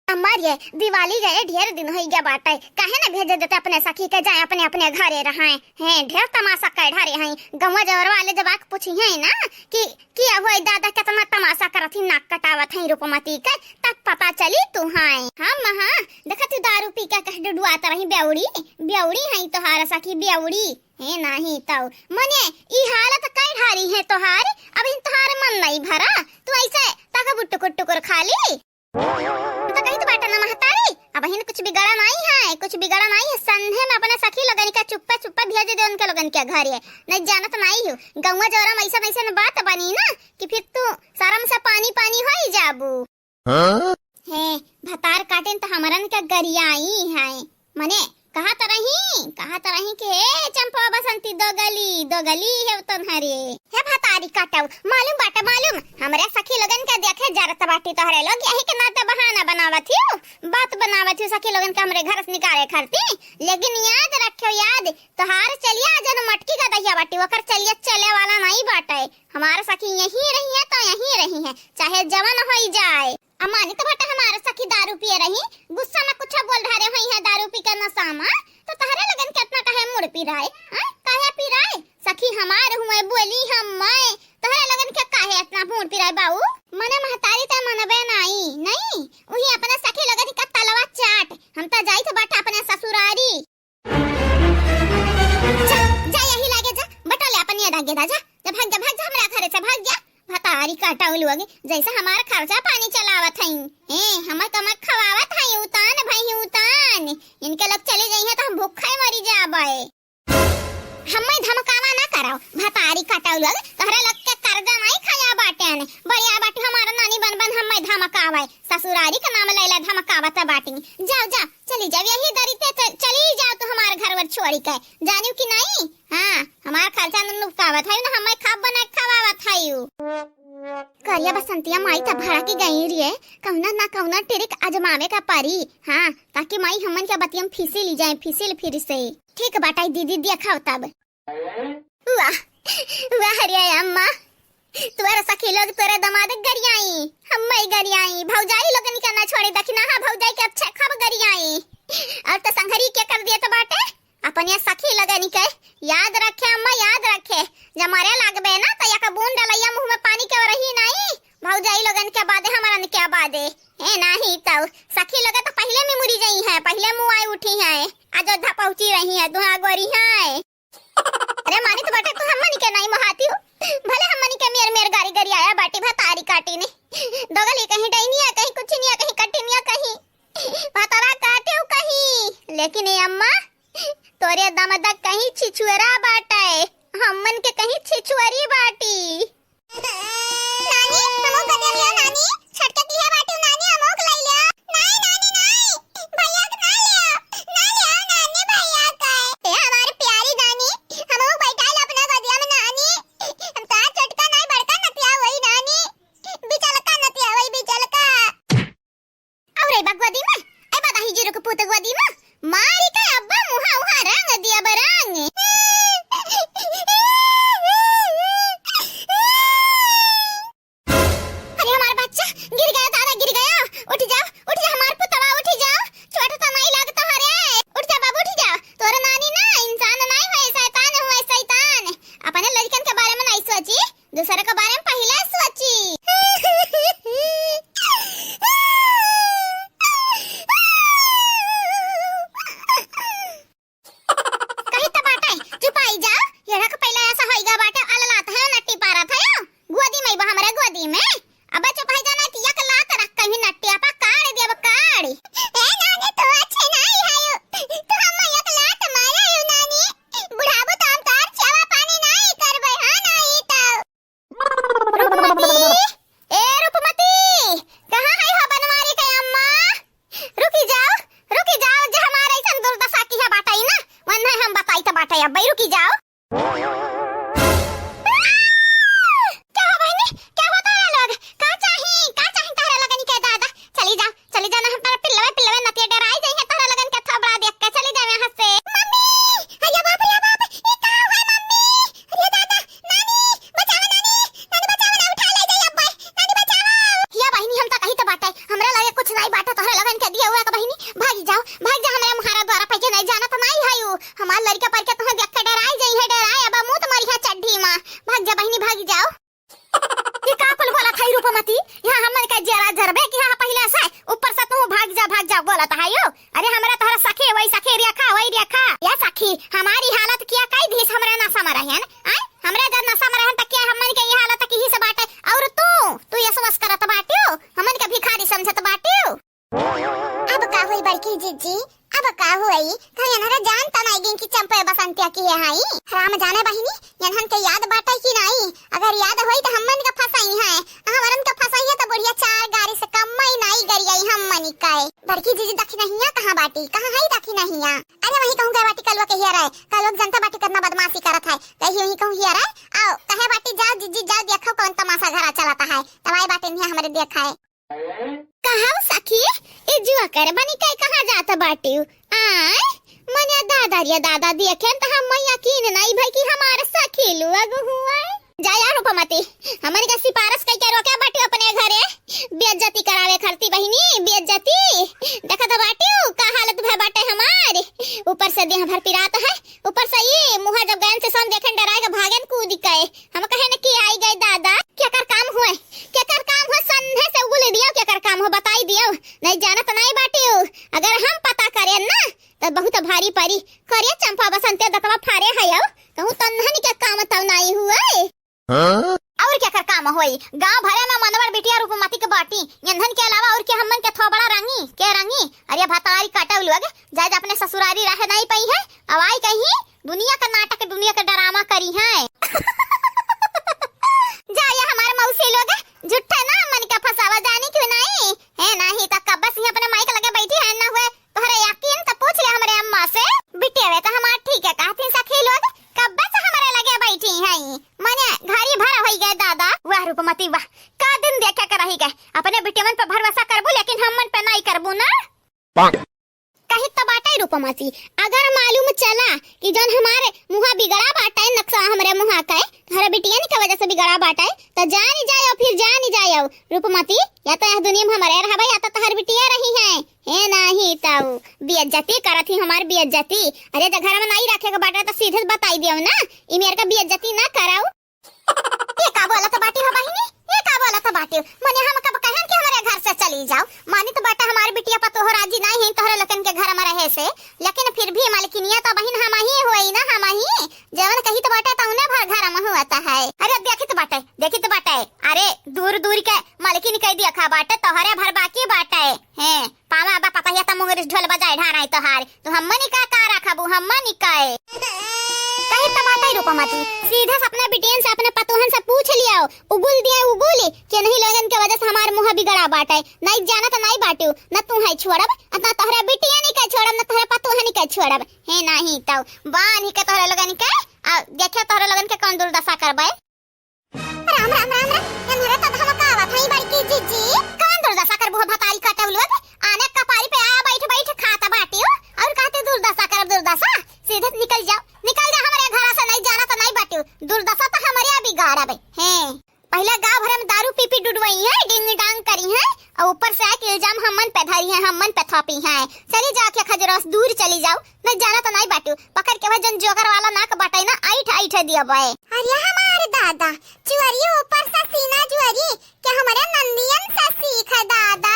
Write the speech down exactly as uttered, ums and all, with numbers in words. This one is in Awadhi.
अम्मा रे, दिवाली गए ढेर दिन होइ गया बाटे, काहे ना भेजे देते अपने सखी के, जाए अपने अपने घरे रहे। हैं, ढेर तमासा कर ढारे हैं। गौवा जवर वाले जब आके पूछी हैं ना कि किया होई दादा, केतना तमासा करत ही, नाक कटावत है रूपमती के, तब पता चली तू हैं। हाँ महा, देखत ही दारू पी के कह डुडुआत रही, बेवड़ी, बेवड़ी है तोहार सखी, बेवड़ी। हे नाही तौ, मने ई हालत कई ढारी है तोहार, अब इन तोहार मन नहीं भरा, तू ऐसे तक टुकुर टुकुर खाली। हम तो कहित बाटे ना महतारी, अबहिन कुछ बिगड़ा नाई है, कुछ बिगड़ा नाई है। संझे में अपने सखी लोगन के चुप्पे चुप्पे भेज दे उनके लोगन के घरे। नहीं जानत नाई हो, गौवा जौरा में ऐसन ऐसन बात बनी ना कि फिर तू शर्म से पानी पानी होई जाबू। हाँ? हे, भतार काटिन तो हमरन के गरियाई है। मने कहत रही, कहत रही कि हे चंपा बसंती दोगली, दोगली है तोहरे। हे भतारी काटऊ, मालूम बाटे, मालूम, हमरे सखी लोगन के देखे जरत बाटी तोहरे लोग, यही के नाते बहाना बनावत हियो, बात बनावत हियो सखी लोगन के हमरे घर से निकाले खरती। लेकिन याद रखियो, याद, तोहार चलिया जन मटकी का दहिया बाटी, ओकर चलिया चले वाला नहीं बाटे। हमार सखी यहीं रही है तो यहीं रही है, चाहे जवन होई जाए। अमानी तो बटा हमार सखी दारू पिए रही, गुस्सा में कुछ बोल ढारे होई है दारू पी के नशा में, तो तहरे लगन के इतना काहे मुड़ पिराए, हाँ? काहे पिराए? सखी हमार हुए बोली हम मैं, तहरे लगन के काहे इतना मुड़ पिराए बाऊ? मने महतारी ते मनबे नाई, नहीं, उही अपने सखी लगन का तलवा चाट, हम तो जाई तो बटा अपने ससुरारी। जा, जा यही लागे जा, बटोले अपन ये दागे दा, जा, जा भाग जा, भाग जा, हमरा घरे से भाग जा। भतारी काटा उलुआ के, जैसे हमार खर्चा पानी चलावत हई। ए, हमर कमर खवावत हई, उतान भई उतान। इनके लोग चले जाई हैं तो हम भूखे मरी जाबे। हम्मे धमकावा ना कराओ, भतारी काटा उलुआ के, तोहरे लोग के कर्जा नहीं खाया बाटे ने। बढ़िया बाटे हमारा नानी बन बन हम्मे धमकावे, ससुरारी का नाम ले ले धमकावत बाटी। जाओ, जाओ, चली जाओ, यही दरी ते च-, चली जाओ तू हमार घर वर छोड़ी के, जानियो कि नहीं? हाँ, हमार खर्चा न नुकावत है ना, हमें खाब बना के खवावत है यू। करिया बसंतिया माई त भड़ा के गई रिये, कौना ना कौना ट्रिक आजमावे का परी। हाँ, ताकि माई हमन के बतियम फिसिल जाए, फिसिल फिर से। ठीक बाटे दीदी, देखाओ तब। वाह, वाह रे अम्मा, तोरे सखी लोग तोरे दमाद गरियाई, हम्मे गरियाई, भौजाई लोगन के ना छोड़ी, दखिना हा भौजाई के अच्छे खब गरियाई। और तो संघरी के कर दिए तो बाटे, अपने सखी लोगन के याद रखे अम्मा, याद रखे, जब मरे लागबे ना तो एक बूंद डलैया मुँह में पानी के रही नहीं, भौजाई लोगन के बादे हमरन के बादे। ए नाही तो सखी लोग तो पहले में मुरी गई है, पहले मुँह आई उठी है, अयोध्या पहुँची रही है, दुहा गोरी है। अरे मानी तो बाटे तू हमनी के नाई मोहाती हो। भले हमनी के मेर मेर गारी गारी आया बाटी भतारी काटी ने। दोगली कहीं डैनिया कहीं कुछ निया कहीं कटिनिया कहीं। भतारा काटे हो कहीं। लेकिन ए अम्मा तोरे दमदक कहीं छिछुअरा बाटे। हमन के कहीं छिछुअरी बाटी। नानी, हमहू के दे लियो नानी, छोटके किहे बाटिउ नानी, हमहू के लई लियो। नाई नानी नाई, भैया के ना लियो, ना लियो नानी भैया के। ए हमार प्यारी नानी, हमहू बैठाइल अपना गोदिया में नानी। हम तोहार छोटका नाई बड़का नतिया होई नानी, बिचलका नतिया होई बिचलका। अउर ए बा गोदी में, ए बा दाही जीरो के पूत गोदी में, मारी के अब्बा मुहा उहा रंग दिया बरंग। अरे हमार बच्चा गिर गया दादा, गिर गया। उठ जाओ, उठ जा हमार पुतवा, उठ जाओ। चोट तो नहीं लागता है रे। उठ जा बाबू, उठ जा। तोर नानी ना इंसान नहीं होए, शैतान होए, शैतान। अपने लड़कन के बारे में नहीं सोची, दूसरे के बारे में पहले सोची। कही त बाटे, चुपाई जा, ये रख पहले ऐसा होइगा बाटे, अललात है, नट्टी पारत है, गोदी में बा हमरे गोदी में। अबे चुपाई जा ना कि एक लात रख कहीं नट्टी आपा काढ़ देब काढ़। ए नानी, तू अच्छे नहीं है, तू हम एक लात मारे हो नानी, बुढ़ाबू तो हम तोर सेवा पानी नहीं करबे, हाँ नहीं तो। रूपमती, ए रूपमती, कहाँ है हो बनवारी के अम्मा? रुकी जाओ, रुकी जाओ, जे हमार ऐसन दुर्दशा किहे बाटई ना, वन्हे हम बताई त बाटई, अब्बई रुकी जाओ। क्या हो बहिनी? क्या हो तोहरा लोग? का चाही? का चाही तोहरा लोगन के दादा? चली जाओ, चली जाओ ना, हम तोहरा पिल्लवे, पिल्लवे नतिया डराई जाई है तोहरा लोगन के थोबड़ा देख के। चली जाओ यहाँ से। मम्मी! अरे बाप रे बाप! ये का हुआ मम्मी? अरे दादा! नानी! बचाओ नानी! नानी बचाओ ना, उठा ले जाई अब्बे! नानी बचाओ! या बहिनी, हम त कही त बाटे, हमरा लगे कुछ नहीं बाटे तोहरा लोगन के। समझत बाटिउ? अब का होई बड़की जिज्जी, अब का होई? तो एनहरे जानत नाई गइन कि चंपा बसंतिया की है हाई। राम जाने बहिनी, एनहन के याद बाटे कि नाई? अगर याद होई तो हमन के फंसाई है, हमरन के फंसाई है तो बुढ़िया चार गारी से कम में नाई गरियाई हमन के। बड़की जिज्जी दखिनहिया कहाँ बाटी, कहाँ है दखिनहिया? अरे वही कहूँ गए बाटी कलुआ के हियरे, कलुआ के जनता बाटी कितना बदमाशी करत है, कही वही कहूँ हियरे, आओ कहे बाटी जाओ जिज्जी जाओ देखो कौन तमाशा घरा चलता है, तब आए बाटे नहीं हमरे देखा है। कहा सखी, ई जुआ कर बनी के कहाँ जात बाटिउ? आय, मने दादा रे दादा देखेन त हम यकीन नाई भई कि हमार सखी लोग हुआ। जा यार रूपमती, हमन के सिफारिश कई के रोके बाटिउ अपने घरे, बेइज्जती करावे खरती बहिनी, बेइज्जती। देखत बाटिउ का हालत भय बाटे हमार, ऊपर से देह भर पिरात है, ऊपर से ई मुहा जब गयन से सन देखेन डराए के भागेन कूद के। हम कहे न कि आई गए दादा, केकर काम होए, केकर काम होए, संधे से उगुल दियो, केकर काम हो बताई दियो, नहीं जानत नहीं बाटिउ। अगर हम पता करे ना तो बहुत भारी परी। करे चंपा बसंते दतवा फारे है, कहूँ तन्हन के काम तब नहीं हुए। हाँ? और केकर काम होई, गांव भरे में मनवर बिटिया रूपमती के बाटी, एनहन के अलावा और के हमन के थोबड़ा रंगी, के रंगी? अरे भतारी काटव लोग, जाए अपने ससुरारी रह नहीं पाई है, अब आई कहीं दुनिया का नाटक, दुनिया का ड्रामा करी है। जा ये हमारे मौसी लोग, झूठे ना मन के फंसावा, जानी क्यों नहीं? है नहीं तो कब से ही अपने माइक लगे बैठी है ना हुए, तोहरे यकीन तो पूछ ले हमरे अम्मा से। बिटिया वे तो हमार ठीक है कहती सखी लोग, कब से हमरे लगे बैठी है, मने घड़ी भर होई गए दादा। वाह रूपमती वाह, का दिन देखे के रही गए, अपने बिटियवन पे भरोसा करबू लेकिन हमन पे नहीं करबू ना। कही तो बाटे रूपमती, अगर मालूम चला कि जौन हमारे मुहा बिगड़ा बाटे, नक्शा हमरे मुहा के, तोहरे बिटियन के वजह से बिगड़ा बाटे, तो जानी जायो, फिर जानी जायो रूपमती, या तो यह दुनिया में हमरे रहबे, या तो तोहर बिटिया रही है। हे नाही तो बेइज्जती करत ही हमार बेइज्जती। अरे जब घर में नहीं रखे के बाटे तो सीधे से बताई दियो ना, ई मेर का बेइज्जती ना कराओ। ये का बोलत बाटी हो बहिनी? ये का बोलत बाटी? मने हम कब कहन कि हमरे घर से चली जाओ? मानी तो बाटे हमार बिटिया पतोह राजी नहीं है तोहरे लोगन के घर में रहे से, लेकिन फिर भी मलकिनिया तो बहिन हम ही होई ना, हम ही। जवन कही तो बाटे तौने भर घर में हुआ तो है। अरे देखी तो बाटे, देखी तो बाटे। अरे दूर दूर के मलकिन कह दिया खा बाटे तोहरे भर बाकी बाटे। हैं, पावा बा पतहिया त मुंगरिस ढोल बजाए ढाराई तोहार। तू हम्मनी का का रखबू, हम्मनी का ए? कही त बात है रूपमती, सीधे से अपने बिटियन से, अपने पतोहन से पूछ लियो, उगुल दिए उगुल, कि नहीं लोगन के वजह से हमार मुंह बिगड़ा बाटे, नहीं जानत नहीं बाटिउ, न तू है छोड़ब, न तोहरे बिटियन के छोड़ब, न तोहरे पतोहन के छोड़ब। हे नाही तो बांध के तोहरे लोगन के, आ देखे तोहरे लोगन के कौन दुर्दशा करबे। राम, राम, राम, राम। एनहरे तो धमकावत हई बड़की जिज्जी। कौन दुर्दशा करबू हो भतारी कटौलुआ के? आने कपारी पे आया बैठ, बैठ खात बाटिउ। और कहते दुर्दशा करब दुर्दशा। सीधे निकल जाओ, निकल जाओ हमरे घरा से, नहीं जाना तो नहीं बाटिउ। दुर्दशा तो हमरे अभी गाड़ब। हैं। पहले गाँव भरे में दारू पी पी डुडवई है, डिंग डांग करी है। और ऊपर से आके इल्जाम हमन पे धरी है, हमन पे थोपी है। चली जाओ के खजरस दूर चली जाओ। नहीं जाना तो नहीं बाटिउ, पकड़ के वह जन जोकर वाला नाक बाटे ना, ऐठ ऐठ दिया बे। अरे हमार दादा, चुअरी ऊपर से सीना जुअरी, क्या हमरे नंदियन से सीख है दादा?